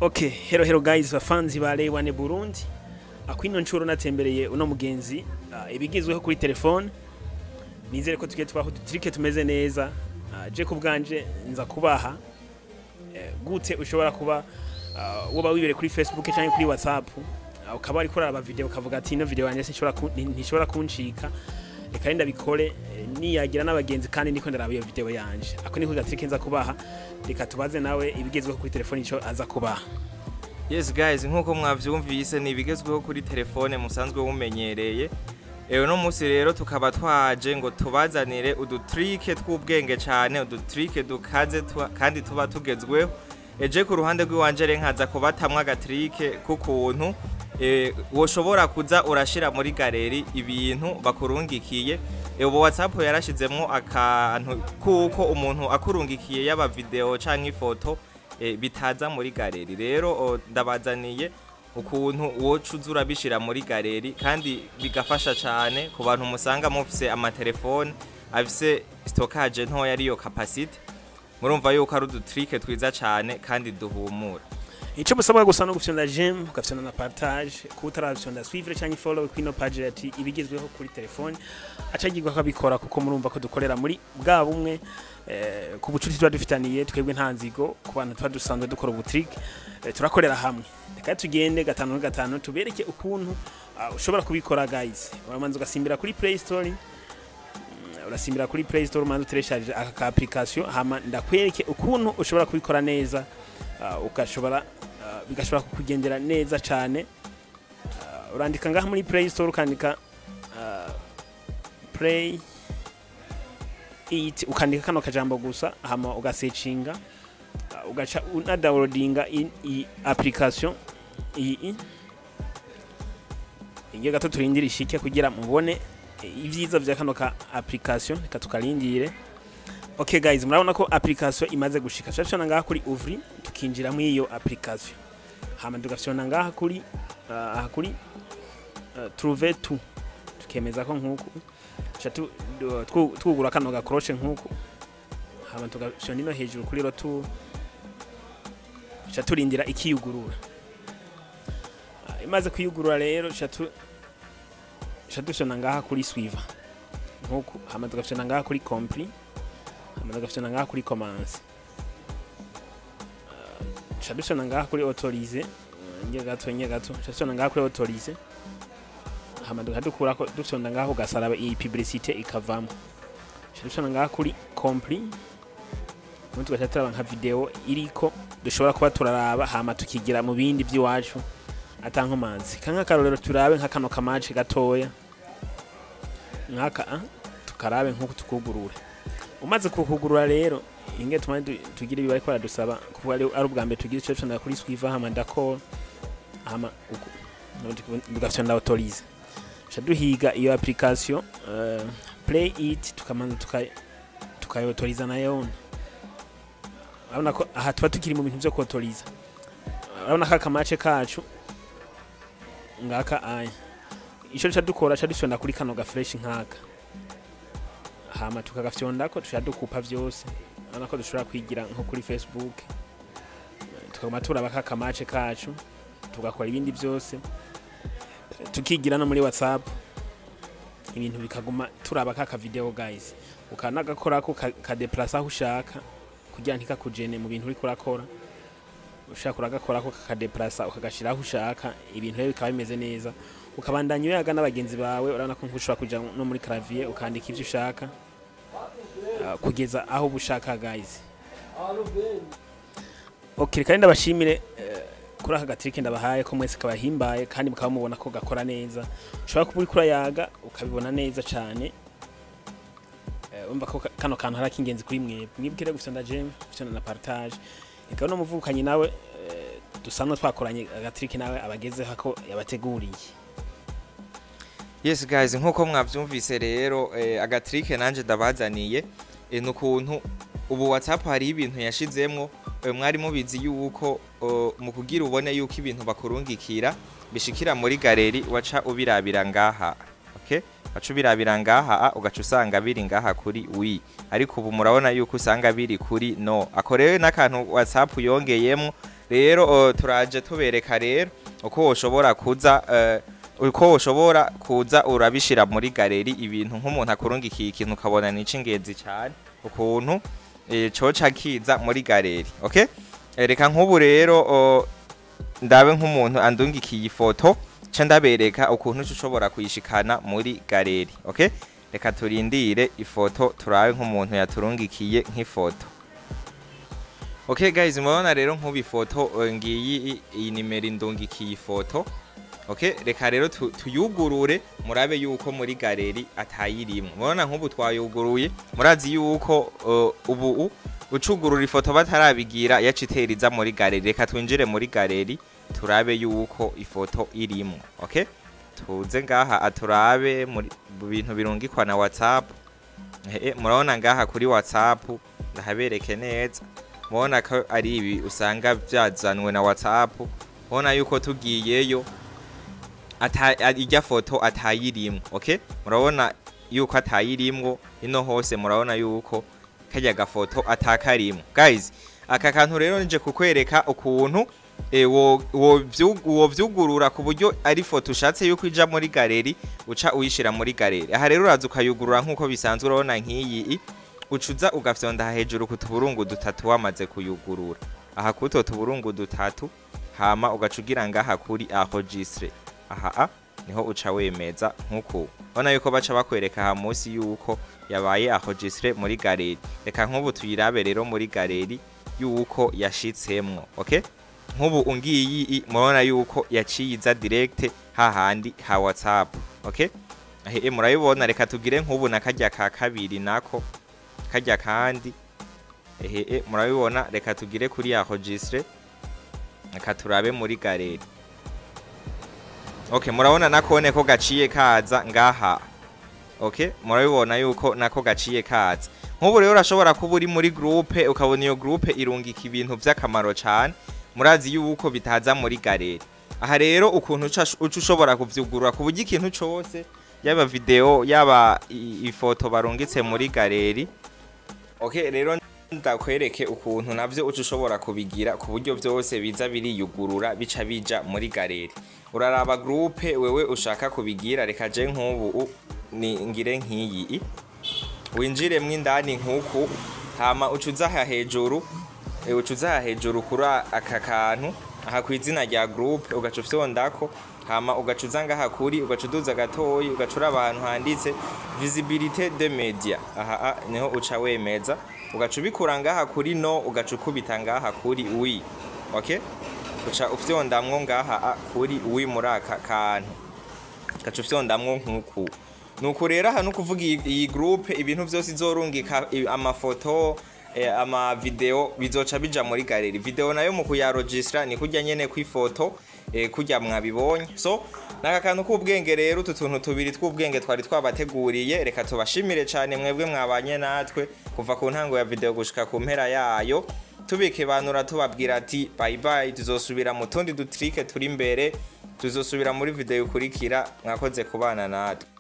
Okay, hello hello guys, bafanzi ba Ray1 Burundi. Akwino ncuro natembereye uno mugenzi ibigezweho kuri telefone. Nizere ko tugiye tubaho udutrike tumeze neza. Je ku bwanje nza kubaha gute ushobora kuba woba wibere kuri Facebook cyangwa kuri WhatsApp, ukaba ariko uraraba video ukavuga ati ino video yanjye sinshobora ntishobora kuncika, reka renda bikore niyagira n'abagenzi kandi ndiko ndaraba iyo video yanje. Ako niko gatrike nza kubaha. Reka tubaze nawe ibigezweho kuri telefone ico aza kubaha. Yes guys, nkuko mwavyumvise ni ibigezweho kuri telefone musanzwe mumenyereye. Ewe no musi rero tukaba twaje ngo tubazanire udutrike tw'ubwenge cyane, udutrike dukaze kandi tuba tugezweho. Eje ku ruhande rw'iwanje re nkaza kubatamwa agatrike k'ukuntu woshobora kuza urashira muri galerie ibintu bakurungikiye. Ubu WhatsApp yarashizemwo akantu kuko umuntu akurungikiye yaba video canke ifoto bitaza muri galerie. Rero ndabazaniye ukuntu woca uza urabishira muri galerie kandi bigafasha cyane ku bantu musanga mufise amatelefone afise stockage ntoya, ariyo capacity. Murumva yuko ari udutrike twiza cyane kandi duhumura. Ico musabwa gusa no gufyonda j'aime, ugafyonda na partage, kutarafyonda suivre canke follow kwino page ati ibigezweho kuri telefone, acagirwa akabikora kuko murumva ko dukorera muri bwa bumwe ku bucuti tuba dufitaniye twebwe, nta nzigo ku bantu tuba dusanzwe dukora ubutrick, turakorera hamwe. Reka tugende gatanu gatanu tubereke ukuntu ushobora kubikora guys. Uramanza ugasimbira kuri Play Store, urasimbira kuri Play Store, umanza utereshaje aka ka application, hama ndakwereke ukuntu ushobora kubikora neza, ugashobora bigashobora kukugendera neza cyane. Urandika ngaha muri Play Store, ukandika Play It, ukandika kano kajambo gusa, hama ugasearchinga, ugaca una downloadinga i application iyi. Inge gato turindire ishike kugira mubone ivyiza vya kano ka application. Reka tukarindire. Okay guys, murabona ko application imaze gushika. Turafyona ngaha kuri ouvrir, tukinjira muri iyo application, hama tugafyona ngaha kuri aha kuri trouver tout, tukemeza ko nkuku tuca twugura kano gakoroshe nkuku, hama tugafyona ino hejuru kuri retour, tuca turindira ikiyugurura. Imaze kuyugurura rero, tuca dufyona ngaha kuri suivant nkuku, hama tugafyona ngaha kuri compris, hama tugafyona ngaha kuri commencer. Tuca dufyona ngaha kuri autoriser. Nge gato, nge gato, tuca dufyona ngaha kuri autoriser, hama dukadukurako dufyonda ngaha ugasaraba iyi publicité ikavamo. Tuca dufyonda ngaha kuri compris, ubundi tugaca turaba nka video iriko dushobora kuba turaraba, hama tukigira mu bindi by'iwacu atankomanzi. Kanka karorero, turabe nka kano kamace gatoya nkaka, tukarabe nkuko tukugurura. Umaze kukugurura rero, inge tumane tugire ibi bariko baradusaba kuko ari ubwa mbere tugira ico. Fyonda kuri suivant, hama d'accord, hama uku tugafyonda autoriser, tuca duhiga iyo application Play It, tukamanza tukayotoriza nayo. Urabona ko aha tuba tukiri mu bintu vyo kotoriza. Urabona ka kamace kacu ngaka aya. Ico duca dukora, ca dufyonda kuri kano ga flèche nkaka, hama tukagafyondako, tuca dukupa vyose. Urabona ko dushobora kwigira nko kuri Facebook, tukaguma turaba ka kamace kacu, tugakora ibindi vyose, tukigira no muri WhatsApp, ibintu bikaguma turaba ka video guys. Ukanagakorako kadeplasa aho ushaka kugira ntikakujene mu bintu uriko urakora. Ushaka uragakorako kakadeplasa, ukagashira aho ushaka, ibintu rero bikaba bimeze neza, ukabandanya uyaga n'abagenzi bawe. Urabona ko nkushobora kuja no muri clavier ukandika ivyo ushaka kugeza aho ubushaka guys. Okay, kandi ndabashimire kuri aka gatrike ndabahaye ko mwese kabahimbaye kandi mukaba mubona ko gakora neza. Ushobora kuba uriko urayaga ukabibona neza cane. Urumva ko kano kantu hari akingenzi kuri mwebwe. Mwibwire gufyonda j'aime, gufyonda na partage. Eka no muvukanye nawe dusanzwe twakoranye agatrike nawe abagezeho ko yabateguriye. Yes guys, nkuko mwavyumvise rero, agatrike nanje ndabazaniye nukuntu ubu WhatsApp hari ibintu yashizemwo. Mwari mubizi yuko mu kugira ubone yuko ibintu bakurungikira bishikira muri galerie, waca ubirabira ngaha? Okay, waca ubirabira ngaha, ugaca usanga biri ngaha kuri oui, ariko ubu murabona yuko usanga biri kuri no. Ako rero n'akantu WhatsApp yongeyemwo. Rero turaje tubereka rero uko woshobora kuza uko woshobora kuza urabishira muri galerie ibintu nk'umuntu akurungikiye ikintu ukabona ni c'ingenzi cyane ukuntu coca kiza muri galerie. Okay, reka nk'ubu rero ndabe nk'umuntu andungikiye ifoto ca ndabereka ukuntu ushobora kuyishikana muri galerie. Okay, reka turindire ifoto turabe nk'umuntu yaturungikiye nk'ifoto. Okay guys, mubona rero nk'ubu ifoto ngiyi iyi nimero indungikiye ifoto. Okay, reka rero tuyugurure murabe yuko muri galerie atayirimo. Mubona nk'ubu twayuguruye, murazi yuko ubu ucugurura ifoto batarabigira yaciteriza muri galerie. Reka twinjire muri galerie turabe yuko ifoto irimo. Okay, tuze ngaha aturabe muri bintu birungikwa na WhatsApp. Murabona ngaha kuri WhatsApp ndahabereke neza. Mubona ko ari ibi usanga byazanwe na WhatsApp. Mubona yuko tugiyeyo ijya foto atayirimo. Okay, murabona yuko atayirimwo ino hose, murabona yuko kajya gafoto atakarimo. Guys, aka kantu rero nje kukwereka ukuntu wovyugurura ku buryo ari foto ushatse yuko ija muri galerie uca uyishira muri galerie. Aha rero uraza ukayugurura nkuko bisanzwe, urabona nk'iyi ucuza ugafyonda hejuru ku tuburungu dutatu wamaze kuyugurura. Aha kuto tuburungu dutatu, hama ugacugira ngaha kuri enregistrer. Aha niho uca wemeza nkuko ubona yuko baca bakwereka aha munsi yuko yabaye enregistré muri galerie. Reka nk'ubu tuyirabe rero muri galerie yuko yashitsemwo. Okay, nk'ubu ungiyi murabona yuko yaciyiza direct hahandi ha WhatsApp. Okay, murabibona. Reka tugire nk'ubu na kajya ka kabiri nako kajya kandi. Murabibona. Reka tugire kuri enregistrer, reka turabe muri galerie. Okay, murabona nakone ko gaciye kaza ngaha. Okay, murabibona yuko nako gaciye kaza. Nk'ubu rero urashobora kuba uri muri groupe ukabona iyo groupe irungika ibintu vy'akamaro cyane, murazi yuko bitaza muri galerie. Aha rero ukuntu uca ushobora kuvyugurura ku buryo ikintu cose, yaba video yaba ifoto barungitse muri galerie. Okay, rero ndakwereke ukuntu navyo uca ushobora kubigira ku buryo byose biza biriyugurura bica bija muri galerie. Uraraba groupe wewe ushaka kubigira. Reka je nk'ubu ni ngire nk'iyi, winjiremwo indani nkuku, hama ucuza aha hejuru, ucuza aha hejuru kuri aka kantu aha kw'izina rya groupe ugaca ufyondako, hama ugacuza ngaha kuri, ugacuduza gatoyi, ugacura abantu handitse visibilité de media. Aha niho uca wemeza, ugaca ubikura ngaha kuri no, ugaca ukubita ngaha kuri oui. Okay, uca ufyondamwo ngaha kuri oui muri aka kantu, ugaca ufyondamwo nkuku. Nuko rero aha nukuvuga iyi groupe ibintu vyose izorungika amafoto ama video bizoca bija muri galerie. Video nayo mu kuyaregistra ni kurya nyene kw'ifoto kurya mwabibonye. So naka kantu k'ubwenge rero, utu tuntu tubiri tw'ubwenge twari twabateguriye. Reka tubashimire cyane mwebwe mwabanye natwe kuva ku ntango ya video gushika ku mpera yayo. Tubikebanura tubabwira ati bye bye, tuzosubira mu tundi dutrike turi imbere, tuzosubira muri video ikurikira. Mwakoze kubana natwe.